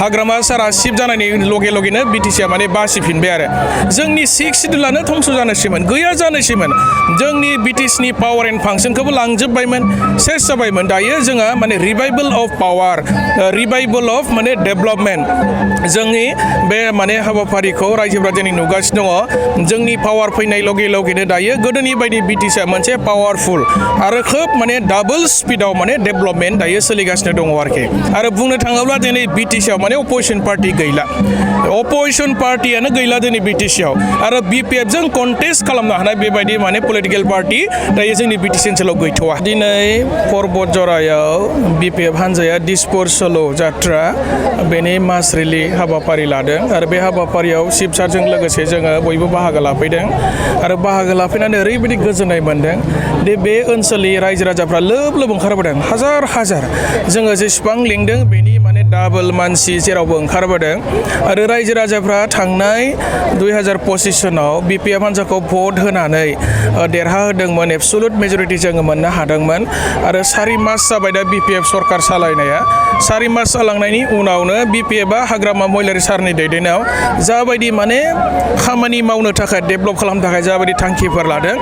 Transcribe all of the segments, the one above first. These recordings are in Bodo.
हाग्रामा सारा शिफ्ट जानायनि लगे लगेनो बिटिसिआ माने बासिफिनबाय आरो जोंनि 6 सिडुलानो धंस जानोसैमोन गैया जानोसैमोन जोंनि बिटिसिनि पावार एन्ड फांसनखौबो लांजोबबायमोन सेस जाबायमोन दायो जोंहा माने revival of power revival of माने डेभेलपमेन्ट जोंनि बे माने हाबाफारिखौ रायजोफोरा दिनै नुगासिनो दङ जोंनि पावार फैनाय लगे लगेनो दायो गोदोनि बायदि बिटिसिआ मोनसे पावारफुल आरो खोब माने डाबल स्पिडआव माने डेभेलपमेन्ट दायो सोलिगासिनो दङ आरोखि आरो बुंनो थाङोब्ला दिनै बिटिसिआव माने अपोजिशन पार्टी गैला अपोजिशन पार्टीयानो गैला दिनै बिटिसिआव आरो बिपिएफजों कन्टेस्ट खालामनो हानाय बेबायदि माने पलिटिकेल पार्टी दायो जोंनि बिटिसि ओनसोलाव गैथ'वा दिनै बथझरायाव बिपिएफ हान्जाया दिसपुर सल' जात्रा बेनि मास रेलि हाबाफारि लादों आरो बे हाबाफारियाव चिफ सारजों लोगोसे जोङो बयबो बाहागो लाफैदों आरो बाहागो लाफैनानै ओरैबायदि गोजोननाय मोनदों दि बे ओनसोलनि रायजो राजाफ्रा लोब लोब ओंखारबोदों हाजार हाजार जोङो जेसेबां लिंदों बेनि माने डाबल मानसि जेरावबो ओंखारबोदों आरो रायजो राजाफ्रा थांनाय 2025 सनाव बिपिएफ हान्जाखौ भट होनानै देरहाहोदोंमोन एबसुलुट मेजरिटि जोङो मोननो हादोंमोन आरो 4 मास जाबाय दा बिपिएफ सरकार सालायनाया 4 मास जालांनायनि उनावनो बिपिएफआ हाग्रामा महिलारि सारनि दैदेननायाव जाबायदि माने खामानि मावनो थाखाय डेभेलप खालामनो थाखाय जाबायदि थांखिफोर लादों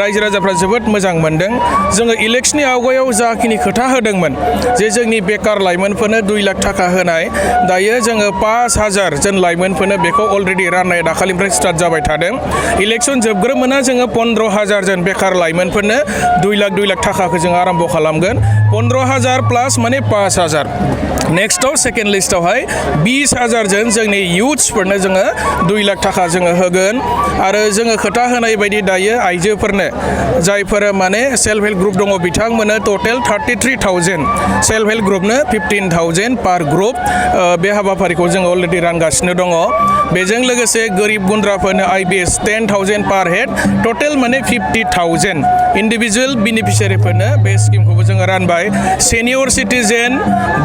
रायजो राजाफ्रा जोबोद मोजां मोनदों जोङो इलेक्शननि आवगायाव जाखिनि खोथा होदोंमोन जे जोंनि बेकार लाइमोनफोरनो 2 लाख थाखा होनाय दायो जोङो 5,000 जन लाइमोनफोरनो बेखौ अलरेडि राननाय दाखालिनिफ्राय स्टार्ट जाबाय थादों इलेक्शन जोबग्रोमोना जोङो 15,000 जन बेकार लाइमोनफोरनो 2 लाख थाखाखौ जों आरम्भ खालामगोन 15,000 प्लास माने 5,000 नेक्स्टआव सेकेन्ड लिस्टआवहाय 20,000 जन जोंनि इयुथ्सफोरनो जोङो 2 लाख थाखा जोङो होगोन आरो जोङो खोथा होनाय बायदि दायो आइजोफोरनो जायफोर माने सेल्फ हेल्प ग्रुप दङ बिथांमोननो टटेल 33,000 सेल्फ हेल्प ग्रुपनो 15,000 पार ग्रुप बे हाबाफारिखौ जोङो अलरेडि रानगासिनो दङ बेजों लोगोसे गोरिब गुन्द्राफोरनो आइबिएस 10,000 पार हेड टटेल माने 50,000 इन्डिभिजुवेल बेनिफिसियारिफोरनो बे स्किमखौबो जोङो रानबाय सेनियर सिटिजेन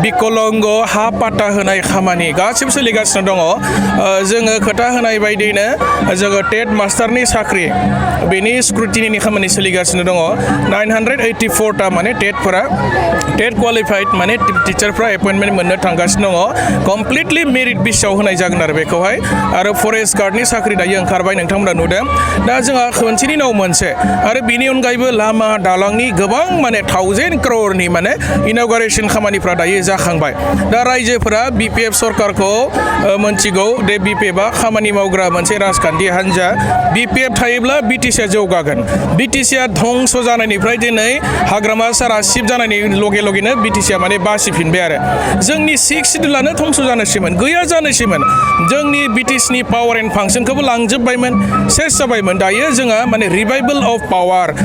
बिकलंग हा पाट्टा होनाय खामानि गासिबो सोलिगासिनो दङ जोङो खोथा होनाय बायदियैनो जोङो टेट मास्टारनि साख्रि बेनि स्क्रुटिनिनि खामानि सोलिगासिनो दङ 984 टा माने टेटफोरा टेट क्वालिफाइड माने टिचारफ्रा एपइन्टमेन्ट मोननो थांगासिनो दङ कमप्लिटलि मेरिट बेसआव होनाय जागोन आरो बेखौहाय आरो फरेस्ट गार्डनि साख्रि दायो ओंखारबाय नोंथांमोना नुदों दा जोंहा मोनसेनि उनाव मोनसे आरो बेनि अनगायैबो लामा दालांनि गोबां माने 1,000 crore माने इन'ग्रेसन खामानिफ्रा दायो जाखांबाय दा रायजोफोरा बिपिएफ सरकारखौ मोनथिगौ दे बिपिएफआ खामानि मावग्रा मोनसे राजखान्थि हान्जा बिपिएफ थायोब्ला बिटिसिआ जौगागोन बिटिसिआ धंस जानायनिफ्राय दिनै हाग्रामा सारा शिफ्ट जानायनि लगे लगेनो बिटिसिआ माने बासिफिनबाय आरो जोंनि 6 सिडुलानो धंस जानोसैमोन गैया जानोसैमोन जोंनि बिटिसिनि पावार एन्ड फांसनखौबो लांजोबबायमोन सेस जाबायमोन दायो जोंहा माने revival of power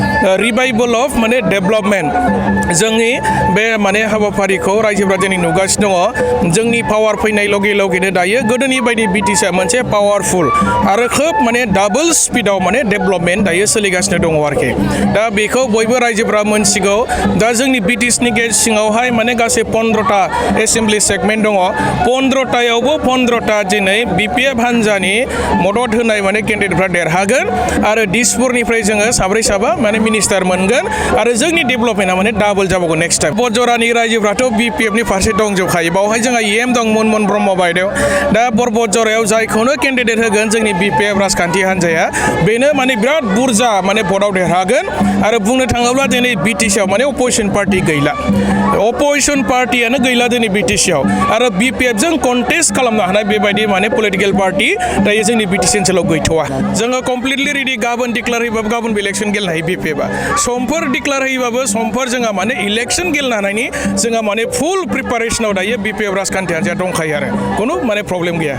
revival of माने डेभेलपमेन्ट जोंनि बे माने हाबाफारिखौ रायजोफोरा दिनै नुगासिनो दङ जोंनि पावार फैनाय लगे लगेनो दायो गोदोनि बायदि बिटिसिआ मोनसे पावारफुल आरो खोब माने डाबल स्पिडआव माने डेभेलपमेन्ट दायो सोलिगासिनो दङ आरोखि दा बेखौ बयबो रायजोफोरा मोनथिगौ दा जोंनि बिटिसिनि गेट सिङावहाय माने गासै 15टा एसेम्बलि सेगमेन्ट दङ 15टायावबो 15टा दिनै बिपिएफ हान्जानि मदद होनाय माने केन्डिडेटफ्रा देरहागोन आरो दिसपुरनिफ्राय जोङो 4 माने मिनिस्टार मोनगोन आरो जोंनि डेभेलपमेन्टआ माने डाबल जाबावगोन नेक्स्ट टाइम बथझरानि रायजोफ्राथ' बिपिएफनि फारसे दंजोबखायो बावहाय जोंहा एम दं मुनमुन ब्रह्म बायदेव दा बथझरायाव जायखौनो केन्डिडेट होगोन जोंनि बिपिएफ राजखान्थि हान्जाया बेनो माने बिराद बुरजा माने भटआव देरहागोन आरो बुंनो थाङोब्ला दिनै बिटिसिआव माने अपोजिशन पार्टी गैला अपोजिशन पार्टीयानो गैला दिनै बिटिसिआव आरो बिपिएफजों कन्टेस्ट खालामनो हानाय बेबायदि माने पलिटिकेल पार्टी दायो जोंनि बिटिसि ओनसोलाव गैथ'वा जोङो कमप्लिटलि रेडि गाबोन डिक्लेयार होयोबाबो गाबोन इलेक्शन गेलेनो हायो बिपिएफआ समफोर डिक्लेयार होयोबाबो समफोर जोंहा माने इलेक्शन गेलेनो हानायनि जोंहा माने फुल प्रिपारेसनाव दायो बिपिएफ राजखान्थि हान्जाया दंखायो आरो खुनु माने प्रब्लेम गैया